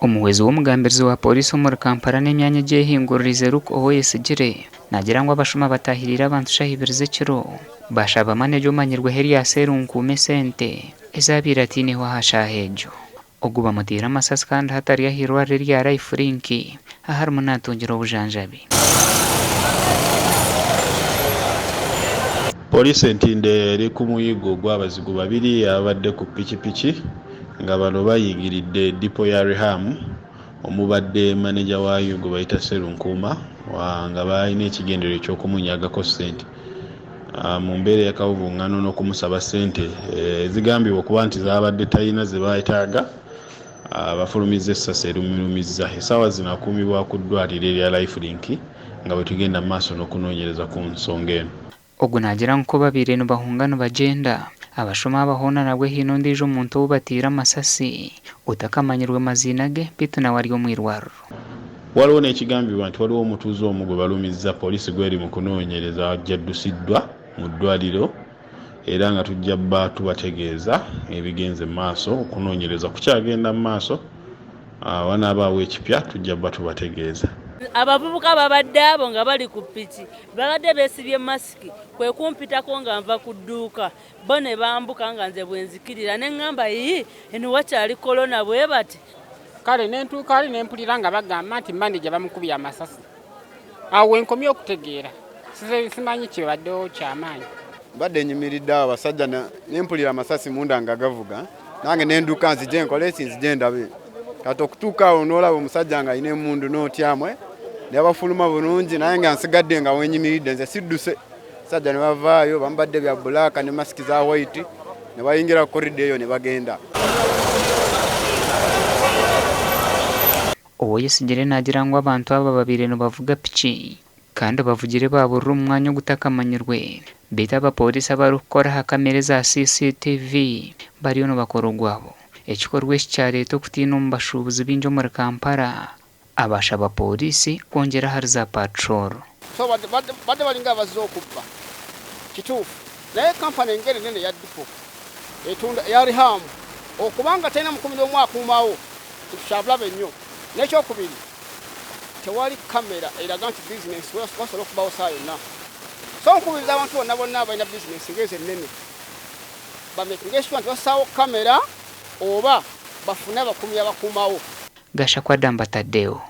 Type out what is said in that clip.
Omuhwezi w'omugambirizi wa Pooriisi omuri Kampala n'emyanya egyehinguririize Luke Owoyesigyire naagira ngu abashuma bataahiriire abantu shaaha ibiri z'ekiro baashaba maneja omanyirweho erya Serunkuuma esente ezi abaire ataineho aha shaaha egyo. Ogu bamuteire amasasi kandi hati ari ah'eirwariro erya Life Link ahu arimu naatungira obujanjabi. Poliisi e Ntinda eri ku muyiggo gw'abazigu babiri ababadde ku pikipiki nga bano bayingiridde ddipo ya Riham omubadde maneja waayo gwe bayita Sserunkuuma nga balina ekigendererwa eky'okumunyagako ssente mu mbeera ey'akavuvung'ano n'okumusaba ssente ezigambibwa okuba nti zaabadde talina ze beetaaga bafulumizza essasi erimulumizza. Essaawa zino akuumibwa ku ddwaaliro erya Life Link nga bwe tugenda mu maaso n'okunoonyereza ku nsonga eno. Ogu naagira ngu ku babaire nibahunga nibagyenda, abashuma aba hoona nabwo haine ondiijo muntu ou bateire amasasi otakamanyirwe maziina ge beitu nawe ari omu irwariro. Waliwo n'ekigambibwa nti waliwo omutuuze omu gwe balumizza, poliisi gw'eri mu kunoonyereza gy'addusiddwa mu ddwaliro era nga tujja bba tubategeeza ebigenze mu maaso. Okunoonyereza kukyagenda mu maaso. Wanaabaawo ekipya tujja bba tubategeeza. Abavubuka babadde abo nga bali ku ppiki babadde beesibye masiki kwe kumpitako nga nva ku dduuka bo ne bambuka nga nze bwe nzikirira ne ŋŋamba yii eno wakyali kolona bwe bati. Kale ne ntuuka wali ne mpulira nga bagamba nti maneja bamukubye amasasi awo we nkomye okutegeera simanyi kibaddewo kyamaanyi. Mbadde nyimiridde awo abasajja ne mpulira amasasi munda nga gavuga nange ne nduka nzije nkole ki nzije ndabe kati okutuuka awo n'olaba omusajja nga alina emundu n'otyamwe ne bafuluma bulungi naye nga nsigadde nga wenyimiridde nze sidduse sajja ne bavaayo bambadde bya bulaaka ne masiki za white ne bayingira ku korido eyo ne bagenda. Owoyesigyire naagira ngu abantu aba babaire nibavuga piki kandi bavugire baaburira omu mwanya ogutakamanyirwe beitu abapooriisi abarikukora aha kamera eza CCTV bariyo nibakora ogwabo. Ekikorwa eki kyareeta okutiina omu bashuubuzi baingi omuri Kampala abaashaba pooriisi kwongyera ahari za patrol. So badde balinga abazze okubba kituufu naye kampani engeri nene eya dipo etunda eya Riham okuba nga terina mukuumi n'omu akuumawo kintu kya bulabe nnyo. N'ekyokubiri tewali kamera eraga nti bizinensi wasobola okubawo ssaawa yonna. So nkubiriza abantu bonna bonna abalina bizinensi ng'ezo ennene bamekinge sure nti bassaawo kamera oba bafune abakuumi abakuumawo. Gashakwa Damba Tadeo.